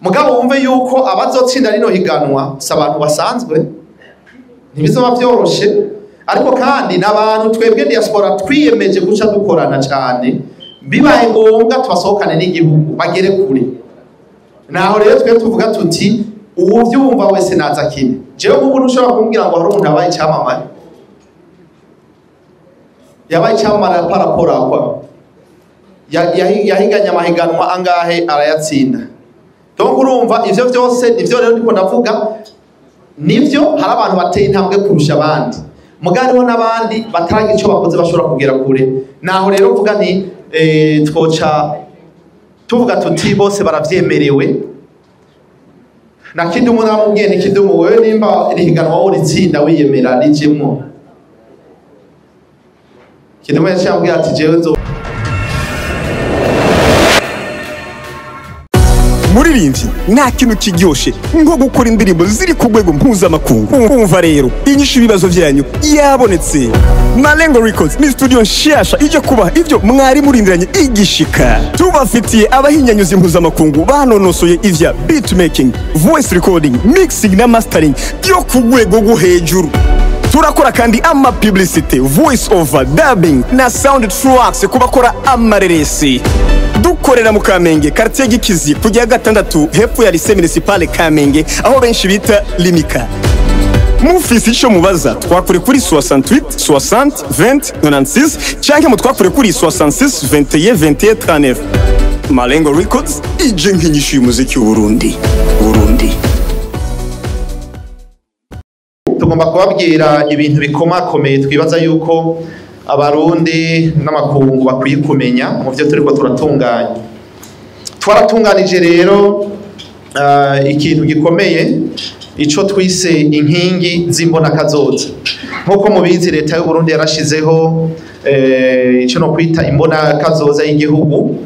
Mugabo wumve yuko abazotsinda rino higanwa si abantu basanzwe, ntibizoba vyoroshe, ariko kandi n'abantu twebwe diaspora twiyemeje guca dukorana cyane, bibaye ngombwa tubasohokane n'igihugu bagere kure. Naho rero twe tuvuga tuti uwuvyumva wese naza akine. Jewe nk'ubu ntushobora kumbwira ngo hari umuntu yabaye icyamamare, yabaye icyamamare parapora kwa yahiganye amahiganwa angahe arayatsinda. Donc urumva ivyo vyose nivyo rero ndiko ndavuga, nivyo hari abantu bateye intambwe kurusha abandi, mugabo hariho n'abandi bataragira ico bakoze bashobora kugera kure. Naho rero mvuga nti twoca tuvuga tuti bose baravyemerewe. Na Kidumu namubwiye nti Kidumu wewe nimba irihiganwa wowe uritsinda wiyemera rijemwo. Kidumu yaciye ambwira ati jewe nzo Muririmbyi nta kintu kiryoshe nko gukora indirimbo ziri ku rwego mpuzamakungu. Umva rero inyishu ibibazo vyanyu yabonetse. Malengo Records ni studio nshasha ije kubaha ivyo mwari murindiranye igishika. Tubafitiye abahinyanyuzi mpuzamakungu banonosoye ivya beatmaking, voice recording, mixing na mastering byo ku rwego rwo hejuru. Turakora kandi ama publicity, voice over, dubbing na sound tracks kubakora amareresi. Dukorera mu Kamenge, quartier Gikizi, kujya gatandatu hepfo ya lycée municipale Kamenge, aho benshi bita Limika. Mufise ico mubaza twakure kuri 68 60 20 96 canke mutwakure kuri 66 21 21 39. Malengo Records ije nk'inyishu y'umuziki w'u Burundi. Burundi. Tugomba kubabwira ibintu bikomakomeye twibaza yuko abarundi n'amakungu bakwiye kumenya mu byo turiko turatunganya. Twaratunganije rero ikintu gikomeye ico twise inkingi z'imbonakazoza. Nkuko mubizi leta y'u Burundi yarashizeho ico no kwita imbonakazoza y'igihugu,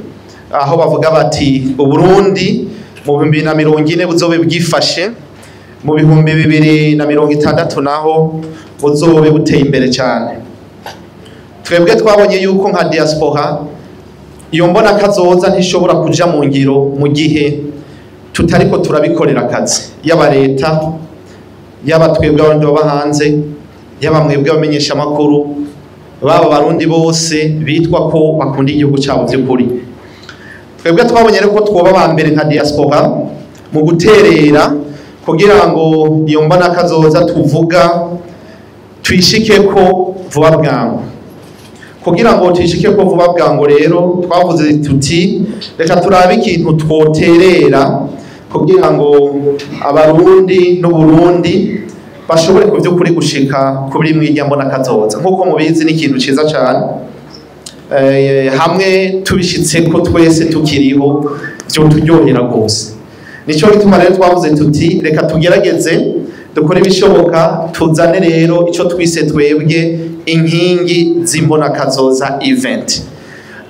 aho bavuga bati Uburundi mu 2040 buzobe bwifashe, mu 2060 naho buzobe buteye imbere cyane. Twebwe twabonye yuko nka diaspora iyo mbona kazoza ntishobora kuja mu ngiro mu gihe tutariko turabikorera akazi, yaba leta, yaba twebwe abandi baba hanze, yaba mwebwe abamenyesha makuru, baba barundi bose bitwa ko bakunda igihugu cyabo by'ukuri. Twebwe twabonye rero ko twoba ba mbere nka diaspora mu guterera kugira ngo iyo mbona kazoza tuvuga twishike ko vuba bwangu. Kugira ngo twishike ko vuba bwangu rero twavuze tuti reka turabe ikintu twoterera kugira ngo abarundi n'Uburundi bashobore kuvyukuri gushika kuri mwirya mbona kazoza. Nkuko mubizi ni ikintu ciza cyane, hamwe tubishitse ko twese tukiriho byo turyohera gose. Nico gituma rero twavuze tuti reka tugerageze dukore ibishoboka tuzane rero ico twise twebwe inkingi z'imbonakazoza event.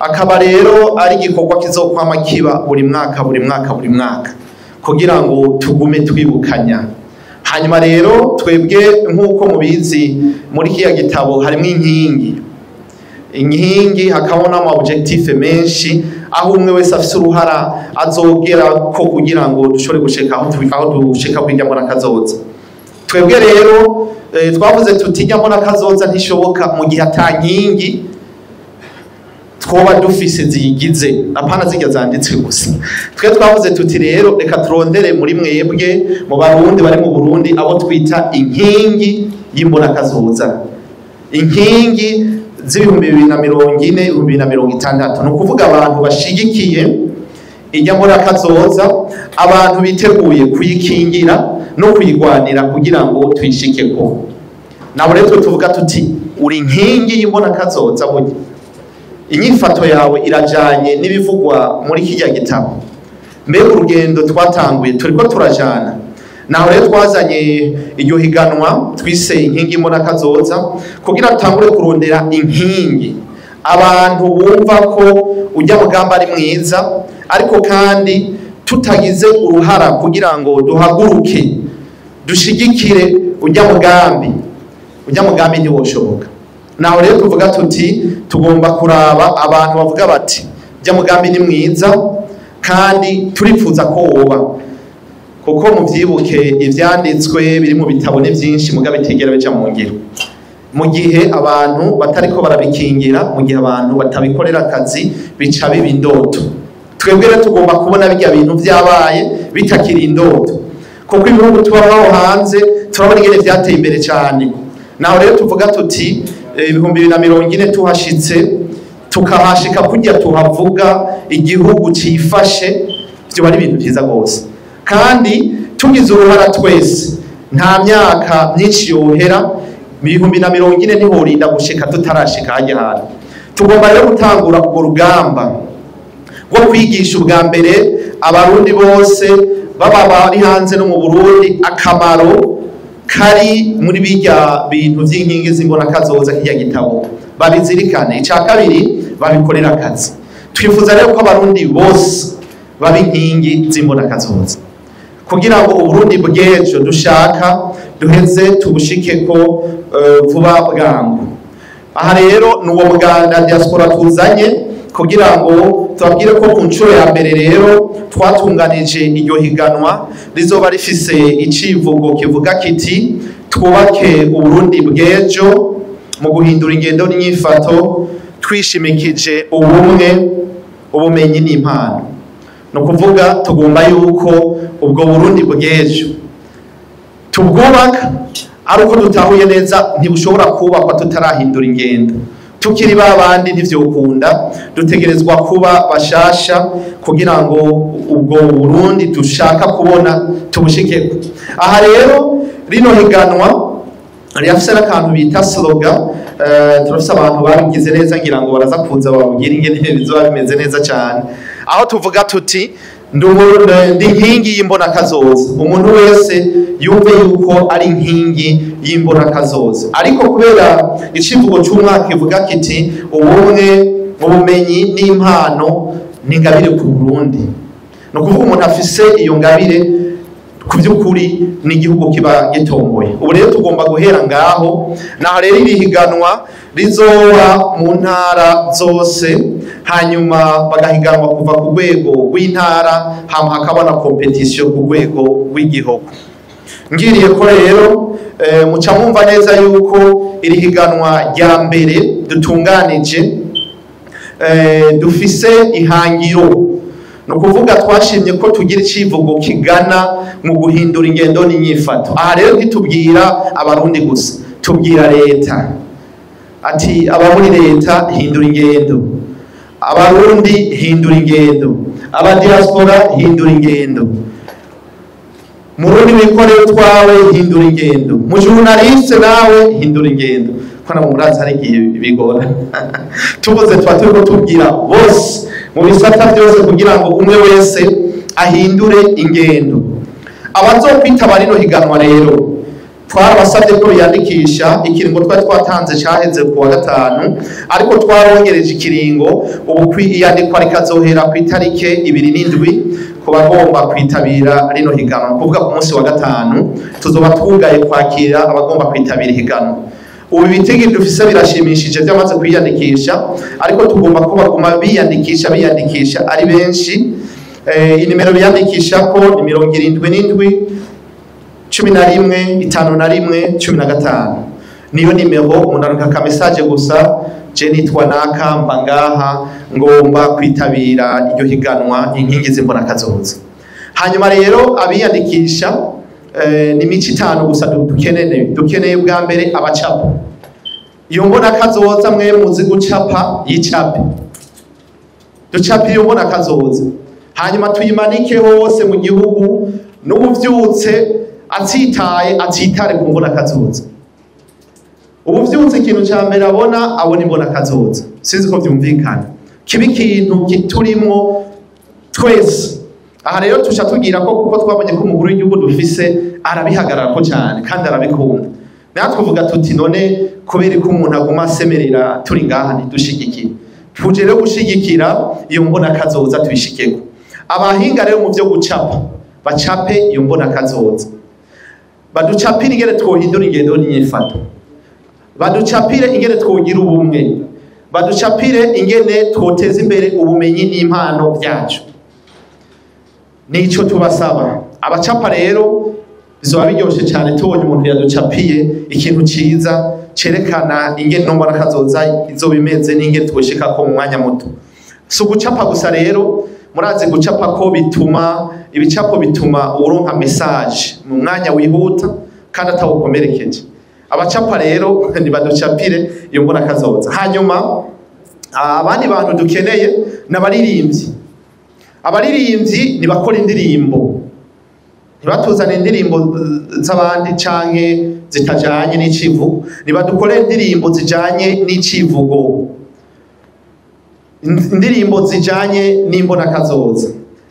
Akaba rero ari igikorwa kizokwama kiba buri mwaka buri mwaka buri mwaka kugira ngo tugume twibukanya. Hanyuma rero twebwe nkuko mubizi muri kiya gitabo harimo inkingi, inkingi hakabona ama objectif menshi aho umwe wese afise uruhara azogera ko kugira ngo dushobore gushika aho dushika kwirya mbonakazoza. Twebwe rero twavuze tuti irya mbonakazoza ntishoboka mu gihe ata nkingi twoba dufise ziyigize, apana zijya zanditswe gusa. Twe twavuze tuti rero reka turondere muri mwebwe mu barundi bari mu Burundi abo twita inkingi y'imbonakazoza, inkingi z'ibihumbi 2040 2060. Ni ukuvuga abantu bashigikiye irya mbonakazoza, abantu biteguye kuyikingira no kuyigwanira kugira ngo tuyishikeko. Nabo rero tuvuga tuti uri inkingi y'imbonakazoza, burya inyifato yawe irajanye n'ibivugwa muri kijya gitabo. Mbega urugendo twatanguye turiko turajana. Naho rero twazanye iryo higanwa twise inkingi y'imbonakazoza kugira tutangure kurondera inkingi, abantu bumva ko ujya mugamba ari mwiza, ariko kandi tutagize uruhara kugira ngo duhaguruke dushigikire ujya mugambi, ujya mugambi ntiwoshoboka. Naho rero tuvuga tuti tugomba kuraba abantu bavuga bati ujya mugambi ni mwiza kandi turipfuza ko woba. Kuko muvyibuke ivyanditswe biri mu bitabo ni vyinshi muga bitigera bija mu ngiro. Mu gihe abantu batariko barabikingira, mu gihe abantu batabikorera akazi, bica biba indoto. Twebwe rero tugomba kubona birya bintu vyabaye bitakiri indoto, kuko ibihugu tubaho hanze turabona ingene vyateye imbere cyane. Naho rero tuvuga tuti 2040 tuhashitse, tukahashika kujya tuhavuga igihugu cifashe, byo bari ibintu vyiza gose. Kandi tugize uruhara twese, nta myaka myinshi yohera, 2040 ntihorinda gushika tutarashika hajya hantu. Tugomba rero gutangura urwo rugamba rwo kwigisha ubwa mbere abarundi bose baba bari hanze no mu Burundi akamaro kari muri bijya bintu by'inkingi z'imbonakazoza kijya gitabo, babizirikane. Icya kabiri, babikorera akazi. Twifuza rero ko abarundi bose baba inkingi z'imbonakazoza kugira ngo Uburundi bw'ejo dushaka duheze tubushike ko vuba bwangu. Aha rero ni uwo muganda diaspora tuzanye kugira ngo tubabwire ko ku nshuro ya mbere rero twatunganije iryo higanwa rizoba rifise icivugo kivuga kiti twubake Uburundi bw'ejo mu guhindura ingendo n'inyifato twishimikije ubumwe, ubumenyi n'impano. Ni ukuvuga tugomba yuko ubwo Burundi bw'ejo tubwubaka ari uko dutahuye neza, ntibushobora kubakwa tutarahindura ingendo. Tukiri babandi ntivyokunda, dutegerezwa kuba bashasha kugira ngo ubwo Burundi dushaka kubona tubushikeko. Aha rero rino higanwa riyafise n'akantu bita slogan. Turafise abantu babigize neza, ngira ngo baraza kuza bababwire ingene bizoba bimeze neza cyane, aho tuvuga tuti ndi inkingi y'imbonakazoza. Umuntu wese yumve yuko ari inkingi y'imbonakazoza. Ariko kubera icivugo c'umwaka kivuga kiti ubumwe, ubumenyi n'impano ni ingabire ku Burundi, ni ukuvuga umuntu afise iyo ngabire ku by'ukuri n'igihugu kiba gitomboye. Ubu rero tugomba guhera ngaho. Naho rero iri higanwa rizoba mu ntara zose, hanyuma bagahiganwa kuva ku rwego rw'intara, hama hakaba na competition ku rwego rw'igihugu. Ngiriye ko rero muca mwumva neza yuko iri higanwa rya mbere dutunganije, dufise ihangiro. Ni ukuvuga twashimye ko tugira icivugo kigana mu guhindura ingendo n'inyifato. Aha rero ntitubwira abarundi gusa, tubwira leta ati aba muri leta hindura ingendo, abarundi hindura ingendo, aba diaspora hindura ingendo, murundi wikorera utwawe hindura ingendo, mu journaliste nawe hindura ingendo. Ko na murazi hari igihe bigora. Tuvuze tuba turiko tubwira bose mu bisata byose kugira ngo umwe wese ahindure ingendo. Abazokwitaba rino higanwa rero twarabasabye ko biyandikisha. Ikiringo twari twatanze caheze ku wa gatanu, ariko twarongereje ikiringo. Ubu iyandikwa rikazohera ku itarike 27 ku bagomba kwitabira rino higanwa. Ni ukuvuga ku munsi wa gatanu tuzoba twugaye kwakira abagomba kwitabira ihiganwa. Ubu ibitigi dufise birashimishije byamaze kwiyandikisha, ariko tugomba ko baguma biyandikisha ari benshi. Inimero biyandikisha ko ni 77 11 51 15, niyo nimero. Umuntu arungika message gusa, je nitwa naka, mba ngaha, ngomba kwitabira iryo higanwa inkingi z'imbonakazoza. Hanyuma rero abiyandikisha ni imico 5 gusa dukeneye. Dukeneye bwa mbere abacapa. Iyo mbonakazoza mwe muzi gucapa, yicape, ducape iyo mbonakazoza, hanyuma tuyimanike hose mu gihugu. N'ubuvyutse atsitaye atsitare ku mbonakazoza. Ubuvyutse ikintu ca mbere abona imbonakazoza. Sinzi ko vyumvikana, kiba ikintu kiturimwo twese. Aha rero tuca tugira ko kuko twabonye ko umukuru w'igihugu dufise arabihagarara ko cyane kandi arabikunda. Natwe tuvuga tuti none kubera ko umuntu aguma asemerera turi ngaha ntidushigikire, tuje rero gushigikira iyo mbonakazoza tubishikeko. Abahinga rero mu byo gucapa bacape iyo mbonakazoza, baducapire ingene twohindura ingendo n'inyifato, baducapire ingene twogira ubumwe, baducapire ingene twoteza imbere ubumenyi n'impano byacu. Nico tubasaba. Abacapa rero bizoba biryoshe cyane tubonye umuntu yaducapiye ikintu ciza cerekana ingene nombona kazoza izoba imeze n'ingene twoshika ko mu mwanya muto. Si ugucapa gusa rero, murazi gucapa ko bituma ibicapo bituma uronka message mu mwanya wihuta kandi atawukomerekeje. Abacapa rero nibaducapire iyo mbona kazoza. Hanyuma abandi bantu dukeneye n'abaririmbyi. Abaririmbyi nibakora indirimbo, ntibatuzane indirimbo z'abandi canke zitajanye n'icivugo, nibadukore indirimbo zijanye n'icivugo, indirimbo zijanye n'imbona kazoza.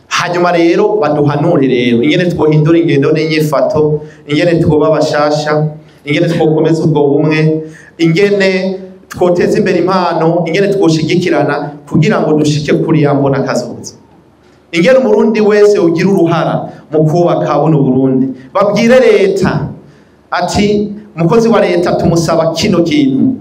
Hanyuma rero baduhanure rero ingene twohindura ingendo n'inyifato, ingene twoba bashasha, ingene twokomeza ubwo bumwe, ingene twoteza imbere impano, ingene twoshigikirana kugira ngo dushike kuri ya mbona kazoza. Ingene umurundi wese ugira uruhara mu kubaka buno Burundi. Babwire leta ati umukozi wa leta tumusaba kino kintu,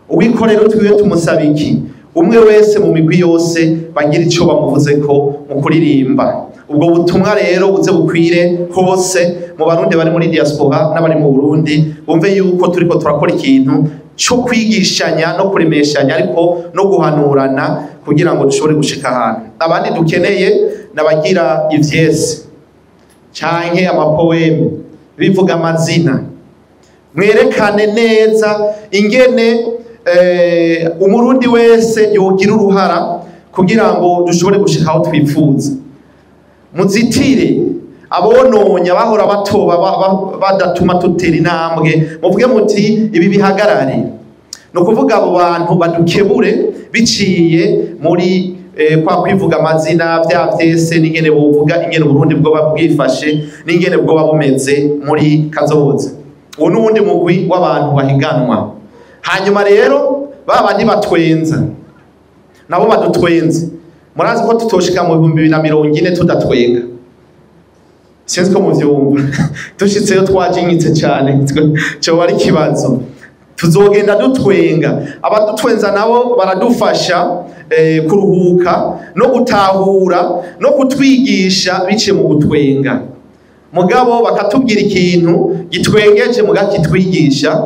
uwikorera utwiwe tumusaba iki. Umwe wese mu migwi yose bagira ico bamuvuze ko mu kuririmba. Ubwo butumwa rero buze bukwire hose mu Barundi bari muri diaspora n'abari mu Burundi, bumve yuko turiko turakora ikintu cyo kwigishanya no kuremeshanya, ariko no guhanurana kugira ngo dushobore gushika ahantu. Abandi dukeneye nabagira ivyese canke amapoeme bivuga amazina, mwerekane neza ingene umurundi wese yogira uruhara kugira ngo dushobore gushika aho twifuza. Muzitire abononye abahora batoba badatuma tutera intambwe, muvuge muti ibi bihagarare. No kuvuga abo bantu badukebure biciye muri kwa kwivuga amazina vya vyese n'ingene bovuga ingene Burundi bwo bwifashe n'ingene bwo bumeze muri kazoza. Uwo n'uwundi mugwi w'abantu bahiganwa. Hanyuma rero babandi batwenza nabo badutwenze. Murazi ko tutoshika mu 2040 tudatwenga. Sinzi ko muvyumva. Dushitseyo twajinyitse cyane, cyo ari kibazo. Tuzogenda dutwenga. Abadutwenza nabo baradufasha kuruhuka no gutahura no kutwigisha biciye mu gutwenga. Mugabo bakatubwira ikintu gitwengeje mugakitwigisha,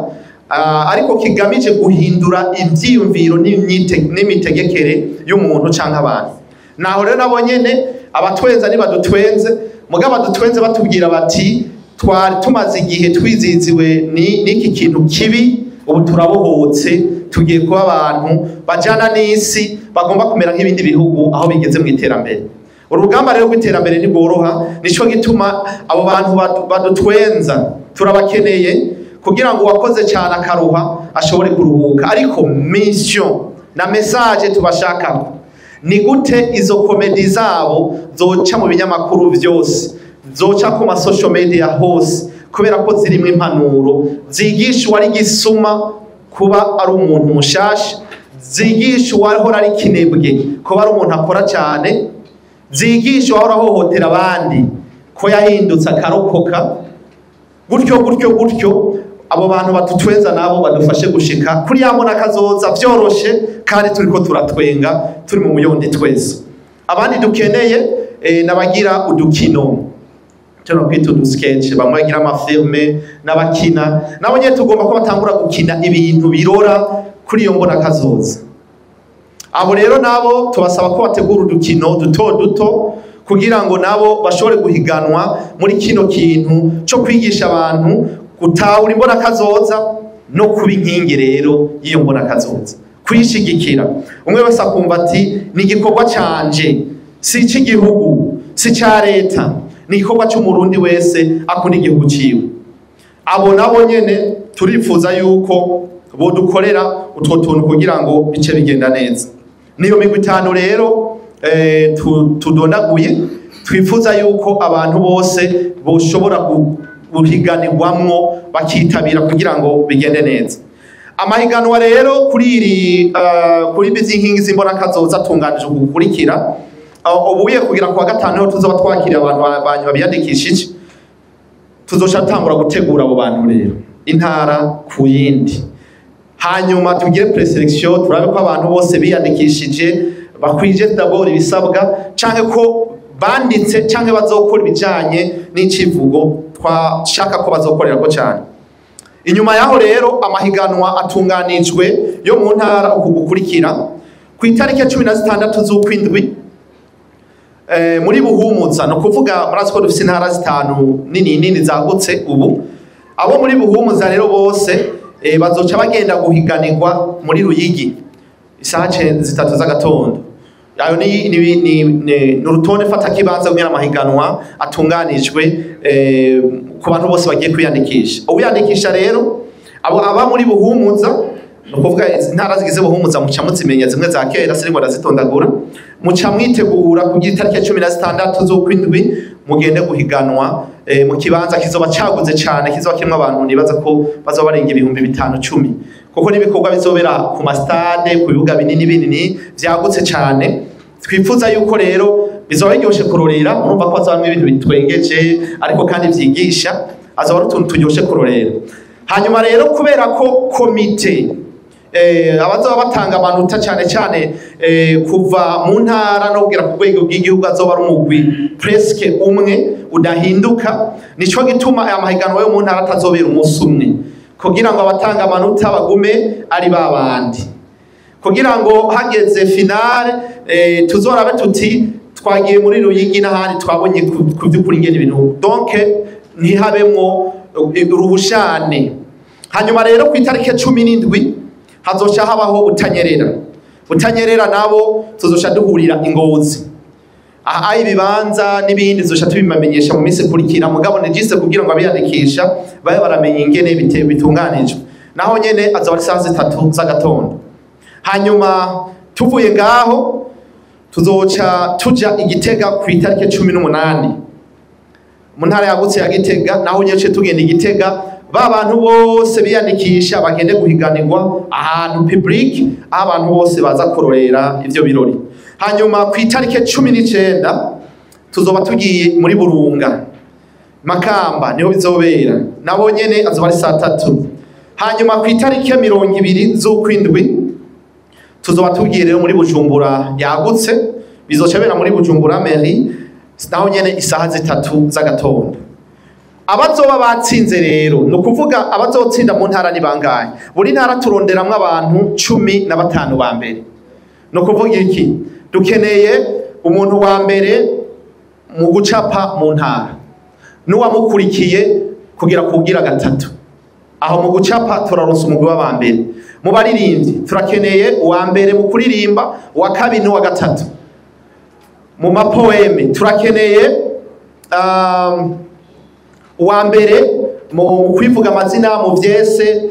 ariko kigamije guhindura ivyiyumviro n'imitegekere y'umuntu canke abantu. Naho rero nabo nyene abatwenza nibadutwenze, mugabo badutwenze batubwira bati twari tumaze igihe twiziziwe n'iki kintu kibi, ubu turabohotse, tugiye kuba abantu bajana n'isi, bagomba kumera nk'ibindi bihugu aho bigeze mu iterambere. Urugamba rero rw'iterambere ntigoroha, nico gituma abo bantu badutwenza turabakeneye kugira ngo uwakoze cyane akaruha ashobore kuruhuka. Ariko mission na message tubashaka ni gute izo komedi zabo zoca mu binyamakuru vyose, zoca ku ma social media hose, kubera ko zirimo impanuro zigisha uwari gisuma kuba ari umuntu mushasha, zigisha uwahora ari kinebwe kuba ari umuntu akora cyane, zigisha uwahora ahohotera abandi ko yahindutse akarokoka. Gutyo gutyo gutyo abo bantu batutwenza nabo badufashe gushika kuri ya mbona kazoza vyoroshe, kandi turiko turatwenga turi mu muyondi twese. Abandi dukeneye nabagira udukino cyo kwita udusketch, bamwe bagira amafilme n'abakina nabo nyene tugomba ko batangura gukina ibintu birora kuri iyo mbona kazoza. Abo rero nabo tubasaba ko bategura udukino duto duto kugira ngo nabo bashobore guhiganwa muri kino kintu cyo kwigisha abantu gutahura imbona kazoza no kuba inkingi rero y'iyo mbona kazoza, kwishigikira. Umwe wese akumva ati ni igikorwa canje, si icy'igihugu, si icya leta, ni igikorwa cy'umurundi wese akunda igihugu ciwe. Abo nabo nyene turifuza yuko bodukorera utwo tuntu kugira ngo bice bigenda neza. Niyo migwi itanu rero tudonaguye twifuza yuko abantu bose boshobora guhiganirwamwo bakitabira kugira ngo bigende neza. Amahiganwa rero kuri iri kuri bizinkingi z'imbona kazoza tunganije gukurikira ubuye kugira kwa gatanu ho tuzoba twakiriye abantu banyu babiyandikishije, tuzoca tangura gutegura abo bantu rero intara ku yindi, hanyuma tugire preselection turabe ko abantu bose biyandikishije bakwije d'abord ibisabwa canke ko banditse canke bazokora ibijanye n'icivugo twashaka ko bazokorerako cyane. Inyuma yaho rero amahiganwa atunganijwe yo mu ntara uku gukurikira: ku itariki ya 16 z'ukwindwi muri Buhumuza, no kuvuga murazi ko dufite intara zitanu nini nini zagutse ubu. Abo muri Buhumuza rero bose bazoca bagenda guhiganirwa muri Ruyigi isaha 3 z'agatondo. Ayo ni urutonde fata kibanza kugira amahiganwa atunganijwe ku bantu bose bagiye kwiyandikisha. Uwiyandikisha rero abo aba muri Buhumuza, no kuvuga intara zigize Buhumuza muca muzimenya zimwe za kera sinigwa ndazitondagura, muca mwitegura kugira itariki ya 16 z'ukwindwi mugende guhiganwa mu kibanza kizoba caguze cane, kizoba kirimwo abantu nibaza ko bazoba barenga 5010, kuko n'ibikorwa bizobera ku mastade, ku bibuga binini binini vyagutse cane. Twifuza yuko rero bizoba biryoshe kurorera, urumva ko hazobamwo ibintu bitwengeje ariko kandi vyigisha, azoba ari utuntu turyoshe kurorera. Hanyuma rero kubera ko komite abazoba batanga amanota cyane cyane kuva mu ntara no kugera ku rwego rw'igihugu azoba ari umugwi presque umwe udahinduka, nico gituma aya mahiganwa yo mu ntara atazobera umunsi umwe, kugira ngo abatanga amanota bagume ari babandi, kugira ngo hageze finale tuzorabe tuti twagiye muri Ruyigi n'ahandi twabonye ku by'ukuri ingene ibintu, donc ntihabemwo uruhushane. Hanyuma rero ku itariki 17 hazoca habaho Butanyerera. Butanyerera nabo tuzoca duhurira Ingozi, aha ibibanza n'ibindi tuzoca tubimamenyesha mu minsi ikurikira, mugabo ni jise kugira ngo abiyandikisha babe baramenya ingene bitunganijwe. Naho nyene azoba ari saa 3 z'agatondo. Hanyuma tuvuye ngaho tuzoca tuja Igitega ku itariki 18 mu ntara yagutse ya Gitega, naho nyene tugenda Igitega, ba bantu bose biyandikisha bagende guhiganirwa ahantu public, aho abantu bose baza kurorera ivyo birori. Hanyuma ku itariki 19 tuzoba tugiye muri Burunga, Makamba niho bizobera, nabo nyene azoba ari saa 3. Hanyuma ku itariki 20 z'ukwindwi tuzoba tugiye rero muri Bujumbura yagutse, bizoca bera muri Bujumbura mairie, naho nyene isaha 3 z'agatondo. Abazoba batsinze rero, no kuvuga abazotsinda mu ntara ni bangahe? Buri ntara turonderamwo abantu 15 ba mbere. No kuvuga iki? Dukeneye umuntu wa mbere mu gucapa mu ntara, n'uwamukurikiye kugira kugira gatatu. Aho mu gucapa turaronsa umugwi w'abambere. Mu baririmbyi turakeneye uwa mbere mu kuririmba, uwa kabiri n'uwa gatatu. Mu mapoeme turakeneye uwa mbere mu kwivuga amazina, mu vyese,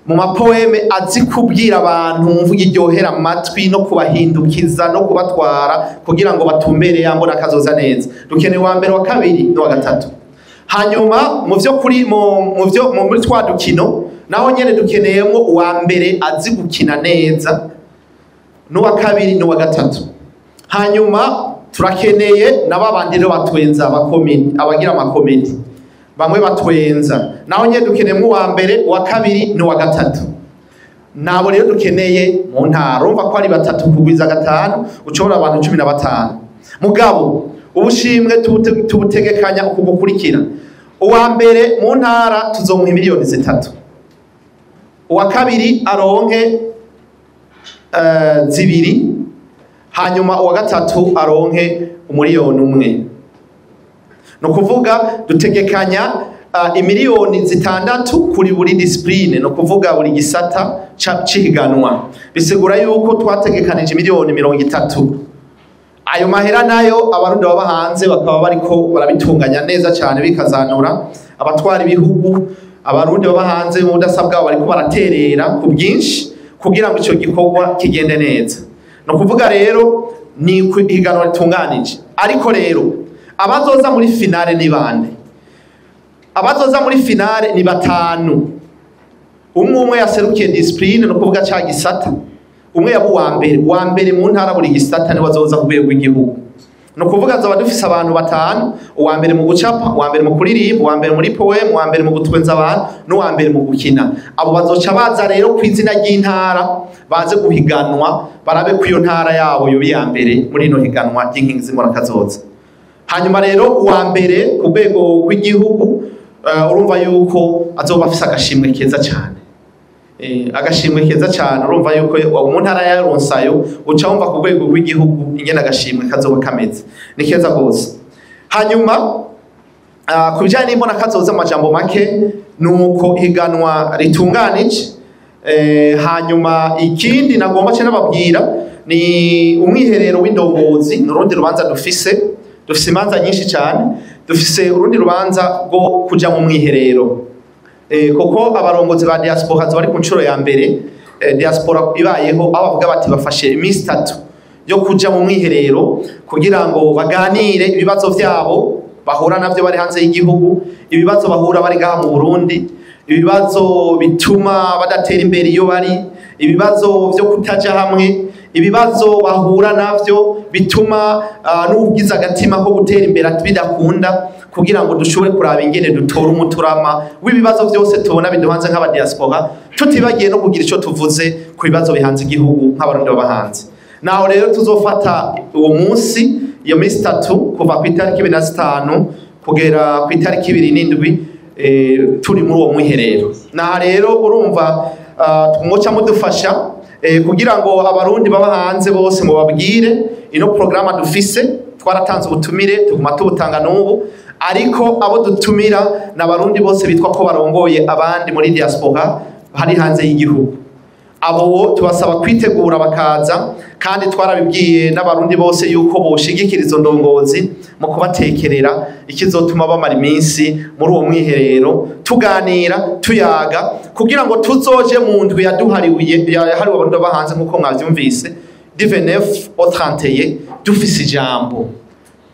mu mapoeme azi kubwira abantu mvuga iryohera amatwi no kubahindukiza no kubatwara kugira ngo batumbere yambona kazoza neza. Dukeneye uwa mbere, wa kabiri n'uwa gatatu. Hanyuma mu vyo kuri mu vyo muri twa dukino naho nyene dukeneyemwo uwa mbere azi gukina neza, n'uwa kabiri n'uwa gatatu. Hanyuma turakeneye n'ababandi rero batwenza abakomedi, abagira amakomedi bamwe batwenza, naho nyene dukeneyemwo uwa mbere, uwa kabiri n'uwa gatatu. Nabo rero dukeneye mu ntara, urumva ko ari batatu kugwiza 5 ucobora abantu 15. Mugabo ubushimwe tubutegekanya uku gukurikira: uwa mbere mu ntara tuzomuha miliyoni 3, uwa kabiri aronke 2, hanyuma uwa gatatu aronke 1 miliyoni. No kuvuga dutegekanya imiliyoni 6 kuri buri discipline, no kuvuga buri gisata cihiganwa. Bisigura yuko twategekanije miliyoni 30. Ayo mahera nayo abarundi baba hanze bakaba bariko barabitunganya neza cyane, bikazanura abatwara ibihugu. Abarundi baba hanze mu budasa bwabo bariko baraterera ku bwinshi kugira ngo ico gikorwa kigende neza. No kuvuga rero ni ihiganwa ritunganije. Ariko rero abazoza muri finale ni bande? Abazoza muri finale ni 5. Umwe umwe yaserukiye discipline, no kuvuga ca gisata, umwe yaba uwa mbere mu ntara buri gisata niwe azoza ku rwego rw'igihugu. No kuvuga azoba dufise abantu 5: uwa mbere mu gucapa, uwa mbere mu kuririmba, uwa mbere muri poem, uwa mbere mu gutwenza abantu, n'uwa mbere mu gukina. Abo bazoca baza rero ku izina ry'intara, baze guhiganwa, barabe ko iyo ntara yabo yoba iya mbere muri ino higanwa ry'inkingi z'imborakazoza. Hanyuma rero uwa mbere ku rwego rw'igihugu, urumva yuko azoba afise agashimwe keza cyane. Agashimwe keza cyane, urumva yuko mu ntara ya Ronsayo uca wumva ku rwego rw'igihugu ingene agashimwe kazoba kameze, ni keza gose. Hanyuma ku bijyanye n'imbona kazoza, amajambo make nuko higanwa ritunganije. Hanyuma ikindi nagomba cyo nababwira ni umwiherero w'indongozi, ni urundi rubanza dufise. Dufise imanza nyinshi cyane, dufise urundi rubanza rwo kuja mu mwiherero, kuko abarongozi ba diaspora bari ku nshuro ya mbere, diaspora ibayeho, aho bavuga bati bafashe iminsi 3 yo kuja mu mwiherero kugira ngo baganire ibibazo vyabo bahura navyo bari hanze y'igihugu, ibibazo bahura bari ngaha mu Burundi, ibibazo bituma badatera imbere iyo bari, ibibazo vyo kutaja hamwe, ibibazo bahura navyo bituma n'ubwiza agatima ko gutera imbere bidakunda, kugira ngo dushobore kuraba ingene dutora umuturama w'ibibazo byose tubona biduhanze nk'aba diaspora, tutibagiye no kugira ico tuvuze ku bibazo bihanze igihugu nk'abarundi baba hanze. Naho rero tuzofata uwo munsi, iyo minsi 3, kuva ku itariki 25 kugera ku itariki 27, turi muri uwo mwiherero. Naha rero urumva mwoca mudufasha kugira ngo abarundi baba hanze bose mubabwire ino programa dufise. Twaratanze ubutumire, tuguma tubutanga n'ubu, ariko abo dutumira n'abarundi bose bitwa ko barongoye abandi muri diaspora hari hanze y'igihugu. Abo tubasaba kwitegura bakaza, kandi twarabibwiye n'abarundi bose yuko boshigikira izo ndongozi mu kubatekerera ikizotuma bamara iminsi muri uwo mwiherero tuganira tuyaga, kugira ngo tuzoje mu ndwi yaduhariwe yahariwe abarundi baba hanze, nk'uko mwavyumvise du 29 au 31, dufise ijambo,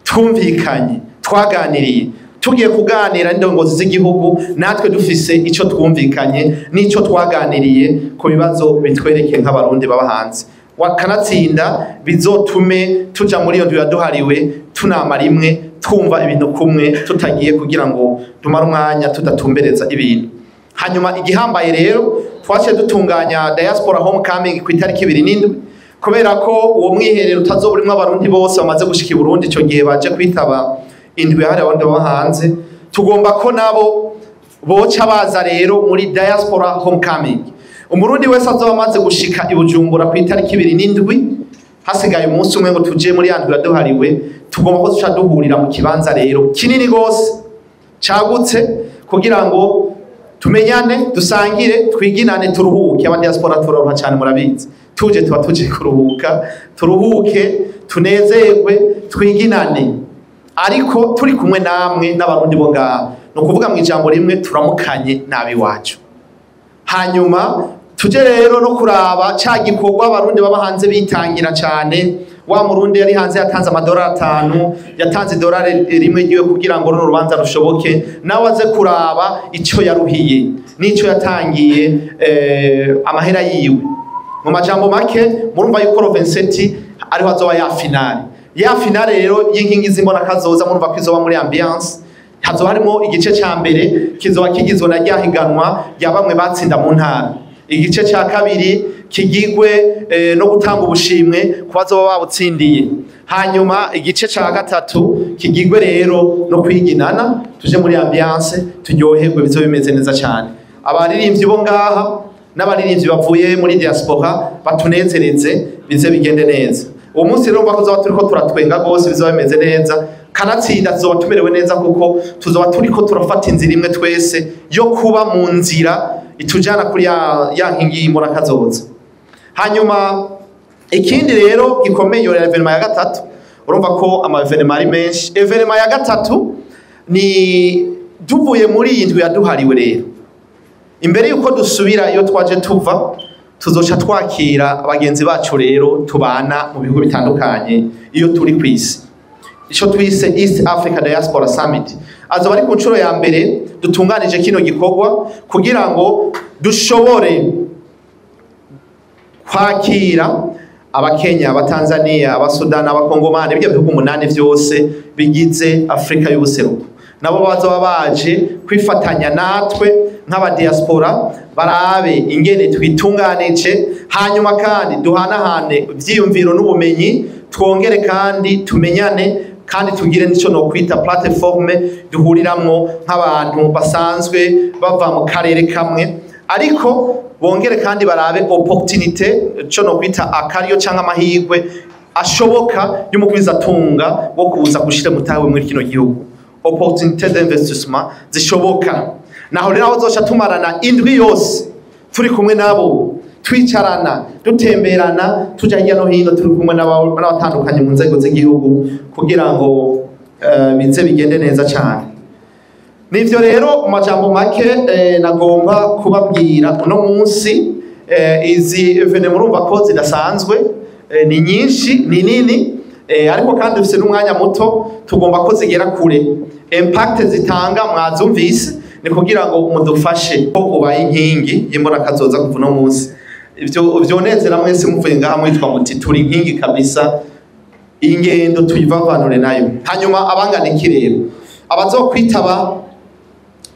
twumvikanye, twaganiriye, tugiye kuganira n'indongozi z'igihugu, natwe dufise ico twumvikanye n'ico twaganiriye ku bibazo bitwerekeye nk'abarundi baba hanze. Wakanatsinda bizotume tuja muri iyo ndwi yaduhariwe tunamara imwe, twumva ibintu kumwe, tutagiye kugira ngo tumare umwanya tudatumbereza ibintu. Hanyuma igihambaye rero, twaciye dutunganya diaspora homecoming ku itariki 27, kubera ko uwo mwiherero utazoba urimwo abarundi bose bamaze gushika i Burundi ico gihe baje kwitaba indwi yahariwe abarundi baba hanze. Tugomba ko nabo boca baza rero muri diaspora homecoming. Umurundi wese azoba amaze gushika i Bujumbura ku itariki 27, hasigaye umunsi umwe ngo tuje muri ya ndwi yaduhariwe, tugomba ko duca duhurira mu kibanza rero kinini gose cagutse, kugira ngo tumenyane, dusangire, twiginane, turuhuke. Aba diaspora turaruha cyane, murabizi, tuje tuba tuje kuruhuka, turuhuke, tunezerwe, twiginane, ariko turi kumwe namwe n'abarundi bo ngaha. Ni ukuvuga mu ijambo rimwe, turamukanye n'abiwacu. Hanyuma tuje rero no kuraba ca gikorwa abarundi baba hanze bitangira cyane. Wa murundi yari hanze yatanze amadolari 5, yatanze idolari 1 ryiwe kugira ngo runo rubanza rushoboke, nawe aze kuraba ico yaruhiye n'ico yatangiye amahera yiwe. Mu majambo make, murumva yuko le 27 ariho azoba ya finale. Ya finale rero y'inkingi z'imbona kazoza, murumva ko izoba muri ambiance. Hazoba harimo igice ca mbere kizoba kigizwe na rya higanwa rya bamwe batsinda mu ntara, igice ca kabiri kigigwe no gutanga ubushimwe ku bazoba babutsindiye, hanyuma igice ca gatatu kigigwe rero no kwiginana, tuje muri ambiance, turyoherwe, bizoba bimeze neza cyane. Abaririmbyi bo ngaha n'abaririmbyi bavuye muri diaspora batunezereze, bize bigende neza. Uwo munsi rero mba kuzoba turiko turatwenga gose, bizoba bimeze neza, kanatsinda tuzoba tumerewe neza, kuko tuzoba turiko turafata inzira imwe twese yo kuba mu nzira itujana kuri ya nkingi y'imbona kazoza. Hanyuma ikindi rero gikomeye, iyo événement ya gatatu, urumva ko ama événement ari menshi. Événement ya gatatu ni duvuye muri iyi ndwi yaduhariwe rero, imbere yuko dusubira iyo twaje tuva, tuzoca twakira abagenzi bacu rero tubana mu bihugu bitandukanye iyo turi kwisi, ico twise East Africa Diaspora Summit. Azoba ari ku nshuro ya mbere dutunganije kino gikorwa kugira ngo dushobore kwakira Abakenya, Abatanzania, Abasudani, Abakongomani, ibyo bihugu 8 vyose bigize Afrika y'ubuseruko. Nabo bazoba baje kwifatanya natwe nk'aba diaspora, barabe ingene twitunganije, hanyuma kandi duhanahane ivyiyumviro n'ubumenyi, twongere kandi tumenyane. Kandi tugire nico no kwita plateforme duhuriramwo nk'abantu basanzwe bava mu karere kamwe, ariko bongere kandi barabe opportunité, co no kwita akaryo canke amahirwe ashoboka y'umugwizatunga wo kuza gushira mutawe muri kino gihugu, opportunité d'investissement zishoboka. Naho rero aho zoca tumarana indwi yose turi kumwe nabo, twicarana, dutemberana, tuja hirya no hino, turi kumwe n'abatandukanye mu nzego z'igihugu, kugira ngo bize bigende neza cyane. Nivyo rero mu majambo make nagomba kubabwira uno munsi. Izi événements murumva ko zidasanzwe, ni nyinshi, ni nini, ariko kandi dufise n'umwanya muto, tugomba ko zigera kure. Impact zitanga mwazumvise, ni kugira ngo mudufashe ko ubaye inkingi y'imbona kazoza kuva uno munsi. Ivyo vyonezera mwese muvuye ngaha mwitwa muti turi inkingi kabisa, ingendo tuyivavanure nayo. Hanyuma abangana iki rero abazokwitaba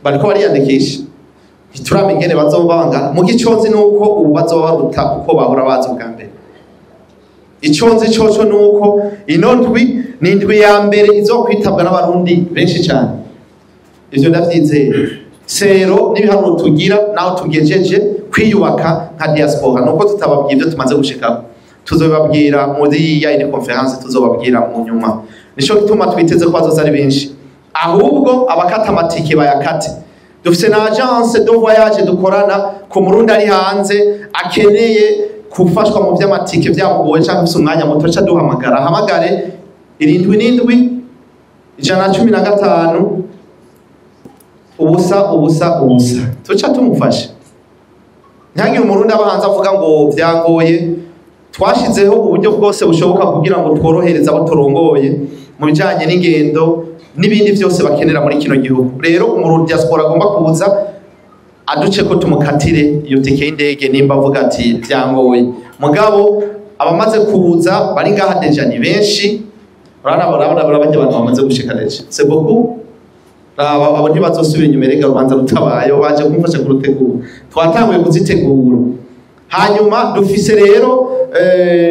bariko bariyandikisha, ntituramenya ingene bazoba bangana. Mu giconzi nuko ubu bazoba baruta uko bahora baza ubwa mbere. Iconzi coco nuko ino ndwi ni indwi ya mbere izokwitabwa n'Abarundi benshi cyane, ivyo ndavyizeye. Sero n'ibiharuro tugira naho tugejeje kwiyubaka nka diaspora, nuko tutababwira ibyo tumaze gushikako, tuzobabwira muri ya indi conférence tuzobabwira mu nyuma. Nico gituma twiteze ko bazoza ari benshi. Ahubwo abakata amatike bayakate, dufise na agence de voyage dukorana. Ku Murundi ari hanze akeneye gufashwa mu vy'amatike vyamugoye canke ufise umwanya muto, ca duhamagara, ahamagare 77 115 0 0 0, tuca tumufasha. Ntihagire Umurundi aba hanze avuga ngo vyangoye. Twashizeho uburyo bwose bushoboka kugira ngo tworohereze abo turongoye mu bijanye n'ingendo n'ibindi byose bakenera muri kino gihugu. Rero Umurundi diaspora agomba kuza aduce ko tumukatire iyo tike y'indege nimba avuga ati byangoye. Mugabo abamaze kuza bari ngaha déjà ni benshi. Urabona urabona bajya abantu bamaze gushika déjà, c'est beaucoup. Raba abo ntibazosubira inyuma erega rubanza rutabaye, baje kumufasha kurutegura, twatanguye kuzitegura. Hanyuma dufise rero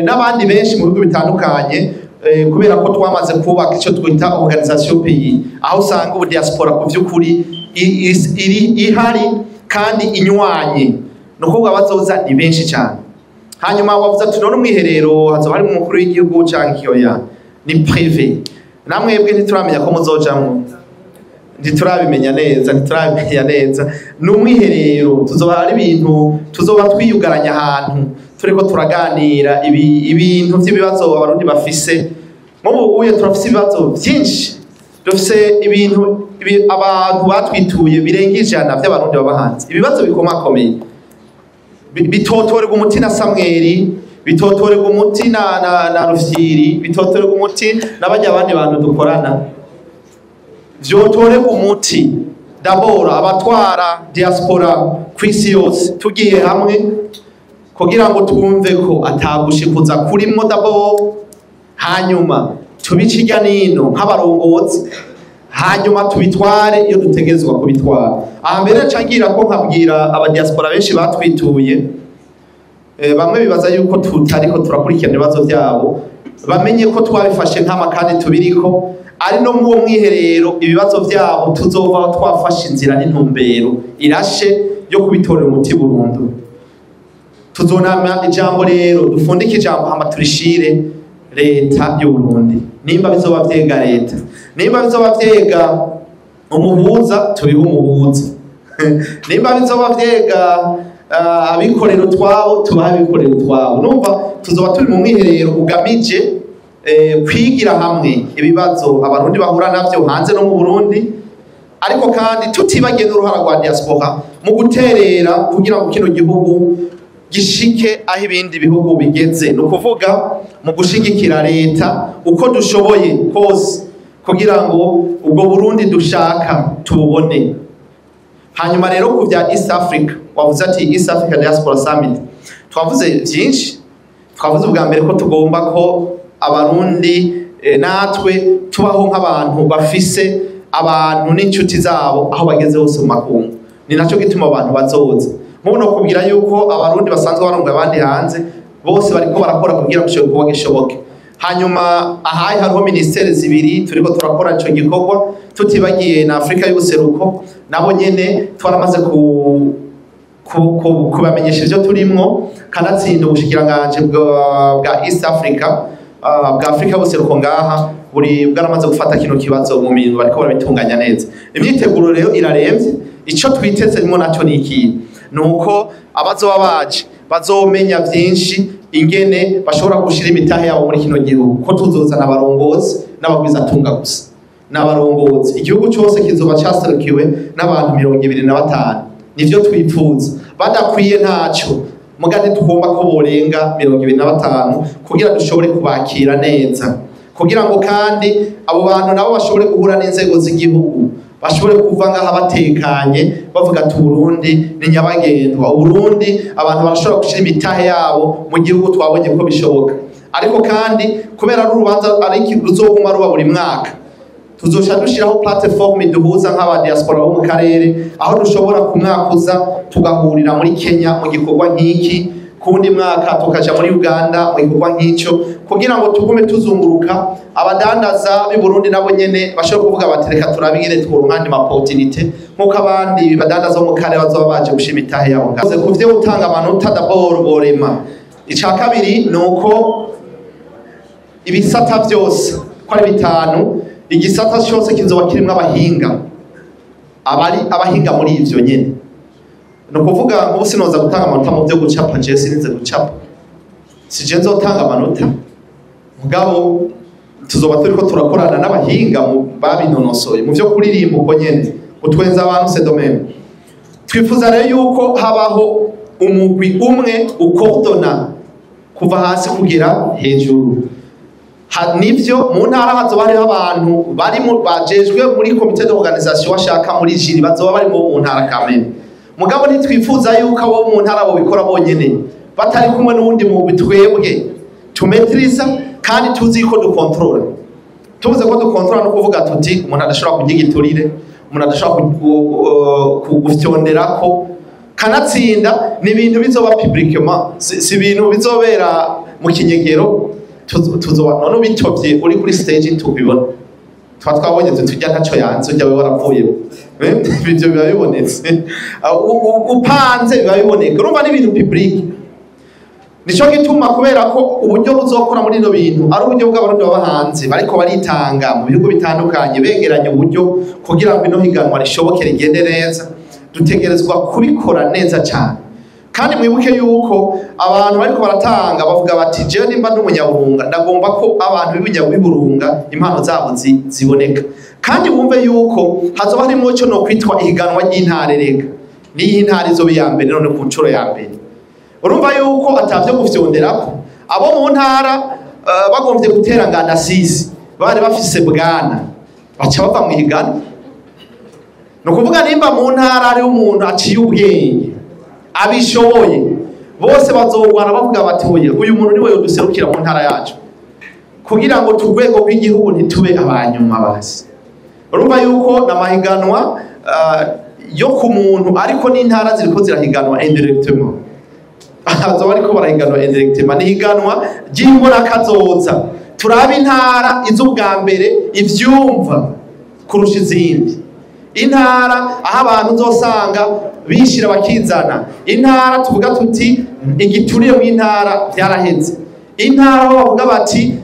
n'abandi benshi mu bihugu bitandukanye, kubera ko twamaze kubaka icyo twita organisation pays, aho usanga ubu diaspora ku vy'ukuri iri ihari kandi inywanye. Ni ukuvuga bazoza ni benshi cyane. Hanyuma wavuze ati none umwiherero hazoba harimo umukuru w'igihugu canke oya? Ni privé, namwebwe ntituramenya ko muzojamwo, ntiturabimenya neza, ntiturabimenya neza. Ni umwiherero, tuzoba ari ibintu tuzoba twiyugaranya ahantu turiko turaganira ibintu vy'ibibazo Abarundi bafise. Nk'ubu uye turafise ibibazo vyinshi, dufise ibintu abantu batwituye birenga 100 vy'Abarundi baba hanze, ibibazo bikomakomeye bitotorerwa umuti na Samweri, bitotorerwa umuti na Rufyiri, bitotorerwa umuti n'abajya abandi bantu dukorana. Vyotorerwa umuti d'abord abatwara diaspora ku isi yose tugiye hamwe, kugira ngo twumve ko atagushikuza kurimwo d'abord, hanyuma tubice irya nino nk'abarongozi, hanyuma tubitware iyo dutegerezwa kubitwara. Aha mbere ncangira ko nkabwira abadiaspora benshi batwituye, bamwe bibaza yuko tutariko turakurikirana ibibazo byabo, bamenye ko twabifashe nk'ama kandi tubiriko. Ari no mu uwo mwiherero ibibazo byabo tuzovaho twafashe inzira n'intumbero irashe yo kubitorera umuti burundu. Tuzonama ijambo rero, dufundike ijambo, hama turishire leta y'u Burundi. Nimba bizoba vyega leta, nimba bizoba vyega umuhuza, tubihe umuhuza. Nimba bizoba vyega abikorera utwabo, tubahe abikorera utwabo. Numva tuzoba turi mu mwiherero ugamije kwigira hamwe ibibazo Abarundi bahura navyo hanze no mu Burundi, ariko kandi tutibagiye n'uruhara rwa diaspora mu guterera kugira ngo kino gihugu gishike aho ibindi bihugu bigeze, ni ukuvuga mu gushigikira leta uko dushoboye kose kugira ngo ubwo Burundi dushaka tububone. Hanyuma rero ku bya East Africa, wavuze ati East Africa Diaspora Summit, twavuze byinshi. Twavuze ubwa mbere ko tugomba ko Abarundi natwe tubaho nk'abantu bafise abantu n'inshuti zabo aho bageze hose mu makungu. Ni nacyo gituma abantu bazoza. Nk'ubu kubwira yuko Abarundi basanzwe barongoye abandi hanze bose bariko barakora kugira ngo ico gikorwa gishoboke. Hanyuma ahaye hariho ministere zibiri turiko turakora ico gikorwa, tutibagiye na Afrika y'ubuseruko, nabo nyene twaramaze kubamenyesha ivyo turimwo. Kanatsinda ubushikiranganje bwa East Africa, bwa Afrika y'ubuseruko ngaha buri bwaramaze gufata kino kibazo mu minwe, bariko barabitunganya neza. Imyiteguro rero iraremvye. Ico twiteze rimwo naco ni iki? Nuko abazoba baje bazomenya vyinshi ingene bashobora gushira imitahe yabo muri kino gihugu, ko tuzozana abarongozi n'abagwizatunga gusa n'abarongozi. Igihugu cyose kizoba caserukiwe n'abantu 25, nivyo twipfuza. Badakwiye ntaco, mugati tugomba ko borenga 25 kugira dushobore kubakira neza, kugira ngo kandi abo bantu nabo bashobore guhura n'inzego z'igihugu, bashobore kuva ngaha batekanye bavuga ati Burundi ni nyabagendwa, Burundi abantu barashobora gushira imitahe yabo mu gihugu, twabonye ko bishoboka. Ariko kandi kubera ari urubanza ari ruzoguma ruba buri mwaka, tuzosha dushiraho platform duhuza nk'aba diaspora bo mu karere, aho dushobora kumwakuza tugahurira muri Kenya mu gikorwa nk'iki, kundi mwaka tukaja muri Uganda mu gikorwa nk'icyo, kugira ngo tugume tuzunguruka. Abadandaza b'i Burundi nabo nyene bashobora kuvuga bati reka turabe ingene tworonka andi opportunité, nkuko abandi badandaza bo mu karere bazoba baje gushima itahe yabo ngaho. Ku vyo gutanga amanota d'abord borema. Ica kabiri nuko ibisata byose ko ari bitanu, igisata cyose kizoba kirimwo abahinga, abari abahinga muri ivyo nyene. No kuvuga nk'ubu sinoza gutanga amanota mu byo gucapa, je sinize gucapa, sije nzotanga amanota, mugabo tuzoba turiko turakorana n'abahinga mu babinonosoye mu byo kuririmba uko nyene gutwenza abantu c'est domaine. Twifuza rero yuko habaho umugwi umwe ukordona kuva hasi kugera hejuru. Nivyo mu ntara hazoba hariho abantu bari bajejwe muri comité d'organisation bashaka muri jiri, bazoba bari mu ntara kamene. Mugabo ntitwifuza yuko abo mu ntara bo bikora bonyene batari kumwe n'uwundi mu twebwe tumetriza kandi tuzi ko dukontrola. Tuvuze ko dukontrola no kuvuga tuti umuntu adashobora kugigiturire, umuntu adashobora kugufyonderako. Kanatsinda ni ibintu bizoba publiquement, si ibintu bizobera mu kinyegero. Tuzoba none bitovye uri kuri stage tubibona, twa twabonye tutujya ntaco yanze ujya warapfuye, ibyo biba bibonetse, upanze biba biboneka. Urumva ni ibintu public. Nico gituma kubera ko uburyo buzokora muri ino bintu ari uburyo bw'abarundi baba hanze bariko baritanga mu bihugu bitandukanye, begeranya uburyo kugira ngo ino higanwa rishoboke rigende neza, dutegerezwa kubikora neza cyane. Kandi mwibuke yuko abantu bariko baratanga bavuga bati jewe nimba ndi umunyaburunga ndagomba ko abantu b'ibinyaburunga impano zabo ziboneka. Kandi wumve yuko hazoba harimo cyo no kwitwa ihiganwa ry'intare, rega niyi intare izoba iya mbere none ku ncuro ya mbere. Urumva yuko atavyo gufyonderako abo mu ntara bagomvye gutera ngana sisi bari bafise bwana baca bava mu higanwa. No kuvuga nimba mu ntara ari umuntu aciye ubwenge abishoboye, bose bazogwana bavuga bati oya uyu muntu niwe yoduserukira mu ntara yacu, kugira ngo turwego rw'igihugu ntitube abanyuma basi. Urumva yuko namahiganwa yo ku muntu, ariko n'intara ziriko zirahiganwa indirectement. Abazoba bariko barahiganwa indirectement, ni higanwa ry'imbona kazoza. Turaba intara iz'ubwa mbere ivyumva kurusha izindi, intara aho abantu uzosanga bishira bakizana, intara tuvuga tuti igituriye mu intara byaraheze, intara aho bavuga bati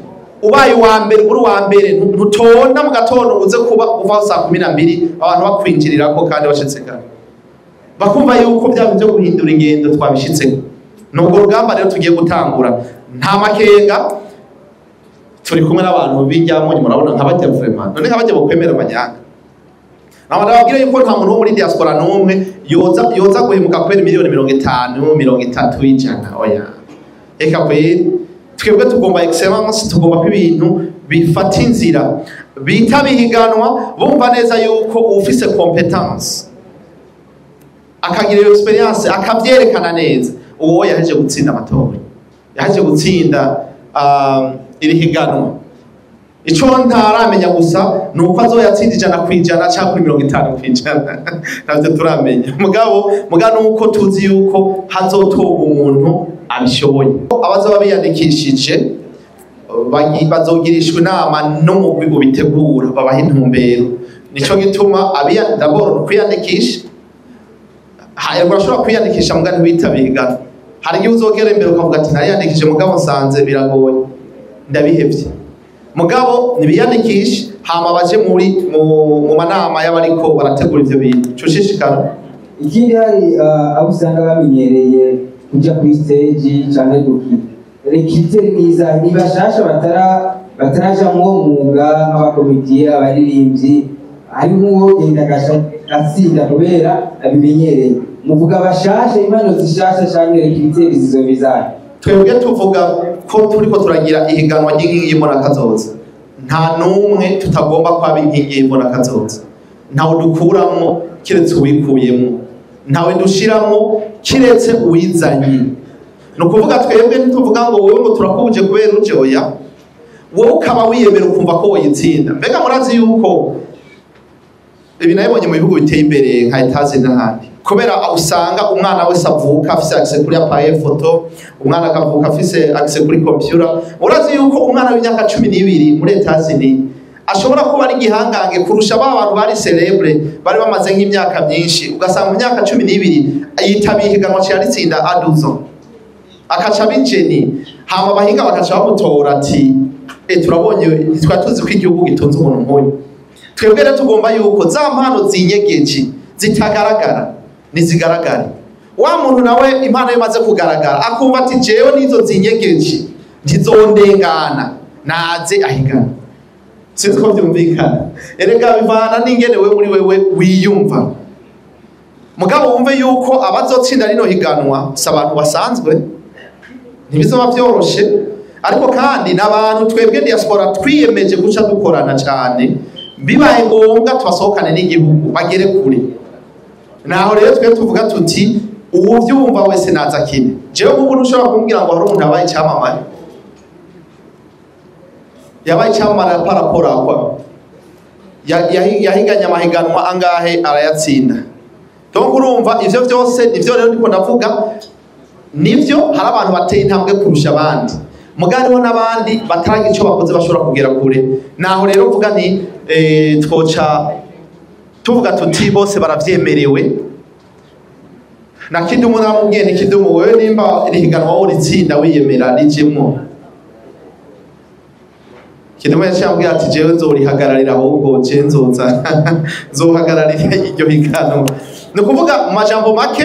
ubaye uwa mbere uri uwa mbere ntutonda mu gatondo uze kuba uva saa 12 abantu bakwinjirirako kandi bashitse kare, bakumva yuko bya byo guhindura ingendo twabishitseko. Nubwo rugamba rero tugiye gutangura nta makenga, turi kumwe n'abantu bijyamo, murabona nk'abajya vraiment none nk'abajya bokwemera amanyanga. Nababwira yuko nta muntu wo muri diaspora n'umwe yoza guhemuka kubera miliyoni 50 30 ijana. Oya, eka kweri twebwe tugomba excellence, tugomba ko ibintu bifata inzira bita bihiganwa, bumva neza yuko ufise competence akagira experience akavyerekana neza, uwo yaheje gutsinda amatora, yaheje gutsinda iri higanwa. Ico ntaramenya gusa nuko azoyatsinda 100% cyangwa 50%, ntabyo turamenya. Mugabo nuko tuzi yuko hazotorwa umuntu abishoboye. Abazoba biyandikishije Bazogirishwa inama n'umugwi ubitegura, babaha intumbero. Nico gituma abiya d'abord kwiyandikisha, hanyuma urashobora kwiyandikisha muga ntiwitabe ihiganwa. Hari igihe uzogera imbere ukavuga ati: "Nariyandikije, mugabo nsanze biragoye, ndabihevye." Mugabo nibiyandikishe, hama baje muri mu manama y'abariko barategura ivyo bintu. Cushishikara. Ikindi, hari abo usanga bamenyereye kuja kuri stage canke gukina. Recruter mwiza ni bashasha bataraja mu mwuga, nk'abakomediye, abaririmbyi. Hari nk'uwo genda agatsinda kubera abimenyereye. Muvuga bashasha, impano zishasha, canke recruter zizoba izahe? Twebwe tuvuga ko turiko turagira ihiganwa ry'inkingi y'Imbonakazoza. Nta n'umwe tutagomba kwaba inkingi y'Imbonakazoza. Ntawe dukuramwo kiretse uwikuyemwo, ntawe dushiramwo kiretse uwizanye. Ni ukuvuga, twebwe ntituvuga ngo wowe ngo turakubuje kubera uje. Oya, wowe ukaba wiyemera, ukumva ko woyitsinda. Mbega murazi yuko ibi nabibonye mu bihugu biteye imbere nka Etazi n'ahandi, kubera usanga umwana wese avuka afise accès kuri appareil photo, umwana akavuka afise accès kuri computer. Urazi yuko umwana w'imyaka 12 muri Etazini ashobora kuba ari igihangange kurusha ba bantu bari célèbres, bari bamaze nk'imyaka myinshi? Ugasanga mu myaka 12 yitabiye ihiganwa, ciyaritsinda aduzo, akaca aba ingénieur, hama abahinga bakaca bamutora ati: "E, turabonye, ntitwari tuzi ko igihugu gitunze umuntu nk'uyu." Twebwe rero tugomba yuko za mpano zinyegeje zitagaragara nizigaragare. Wa muntu nawe impano ye imaze kugaragara, akumva ati: "Jewe nizo zinyegeje ntizondengana," naze ahigana. Sinzi ko byumvikana. Erega bivana n'ingene we muri wewe wiyumva. Mugabo wumve yuko abazotsinda rino higanwa si abantu basanzwe, ntibizoba vyoroshe. Ariko kandi n'abantu twebwe diaspora twiyemeje guca dukorana cyane, bibaye ngombwa tubasohokane n'igihugu bagere kure. Naho rero twe tuvuga tuti: "Uwuvyumva wese naza akine." Jewe ubu ntushobora kumbwira ngo hari umuntu yabaye icyamamare. Yabaye icyamamare par rapport à quoi? Yahiganye amahiganwa angahe arayatsinda? Donc urumva, ivyo vyose nivyo rero ndiko ndavuga. Nivyo, hari abantu bateye intambwe kurusha abandi, mugabo hariho n'abandi bataragira ico bakoze bashobora kugera kure. Naho rero mvuga nti twoca tuvuga tuti bose baravyemerewe. Na Kidumu namubwiye ni: "Kidumu, wewe nimba iri higanwa wowe uritsinda wiyemera, rijemwo." Kidumu yaciye ambwira ati: "Jewe nzorihagararira, ahubwo je nzoza nzohagararira iryo higanwa." Ni ukuvuga, mu majambo make,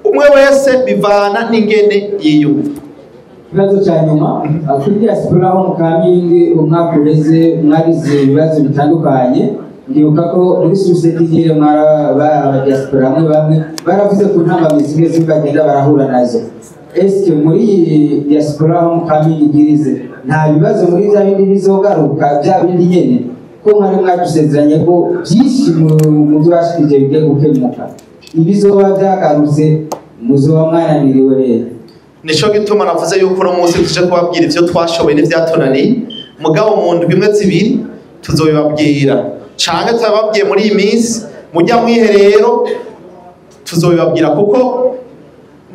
umwe wese bivana n'ingene yiyumva. Ikibazo cya nyuma, kuri diaspora ho mu Kamenge, umwaka uheze mwagize ibibazo bitandukanye. Ndibuka ko muri sosiyete nyine aba diaspora bamwe bamwe baravuze ku ntambamyi zimwe zimwe bagenda barahura nazo. Eske muri iyi diaspora ho mu Kamenge igirize, nta bibazo muri bya bindi bizogaruka, bya bindi nyene ko mwari mwadusezeranye ko byinshi mu byo bashikije bigiye gukemuka? Ibizoba byagarutse, muzoba mwananiriwe rero? Nico gituma navuze yuko uno munsi tuje kubabwira ivyo twashoboye n'ivyatunaniye. Mugabo mu ndwi imwe, zibiri tuzobibabwira, canke turababwiye muri iyi minsi mujya mwiherero tuzobibabwira. Kuko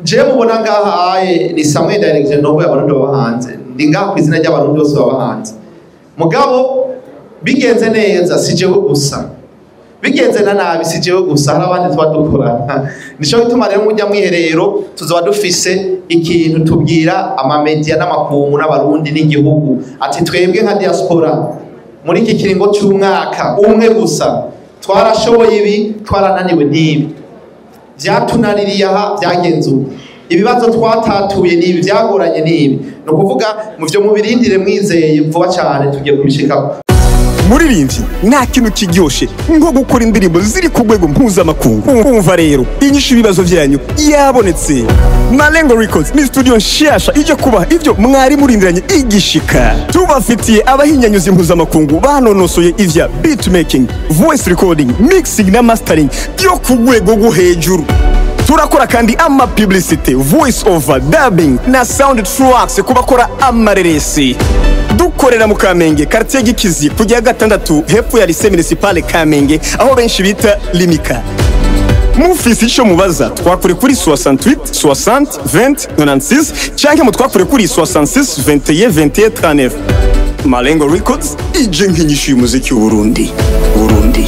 je mubona ngaha aye ni Samuel Direction ndogo y'Abarundi baba hanze. Ndi ngaha ku izina ry'Abarundi bose baba hanze. Mugabo bigenze neza si jewe gusa, bigenze na nabi si jewe gusa, hari abandi tuba dukorana. Nico gituma rero mujya mwiherero tuzoba dufise ikintu tubwira amamedia n'amakungu n'Abarundi n'igihugu, ati: "Twebwe nka diaspora muri iki kiringo c'umwaka umwe gusa twarashoboye ibi, twarananiwe n'ibi, vyatunaniriye aha, byagenze ubu, ibibazo twatatuye n'ibi, byagoranye n'ibi." Ni ukuvuga mu vyo mubirindire mwizeye, vuba cyane tugiye kubishikako. Muririmbyi, nta kintu kiryoshe nko gukora indirimbo ziri ku rwego mpuzamakungu. Umva rero, inyishu ibibazo byanyu yabonetse. Malengo Records ni studio nshasha ije kubaha ibyo mwari murindiranye igishika. Tubafitiye abahinyanyuzi mpuzamakungu banonosoye ivya beatmaking, voice recording, mixing na mastering byo ku rwego rwo hejuru. Turakora kandi ama publicity, voice over, dubbing na sound tracks ku bakora amareresi. Dukorera mu Kamenge, quartier Gikizi, kujya gatandatu, hepfo ya Lycée Municipale Kamenge, aho benshi bita Limika. Mufise ico mubaza, twakure kuri 68 60 20 96 canke mutwakure kuri 66 21 21 39. Malengo Records ije nk'inyishu y'umuziki w'Uburundi. Burundi.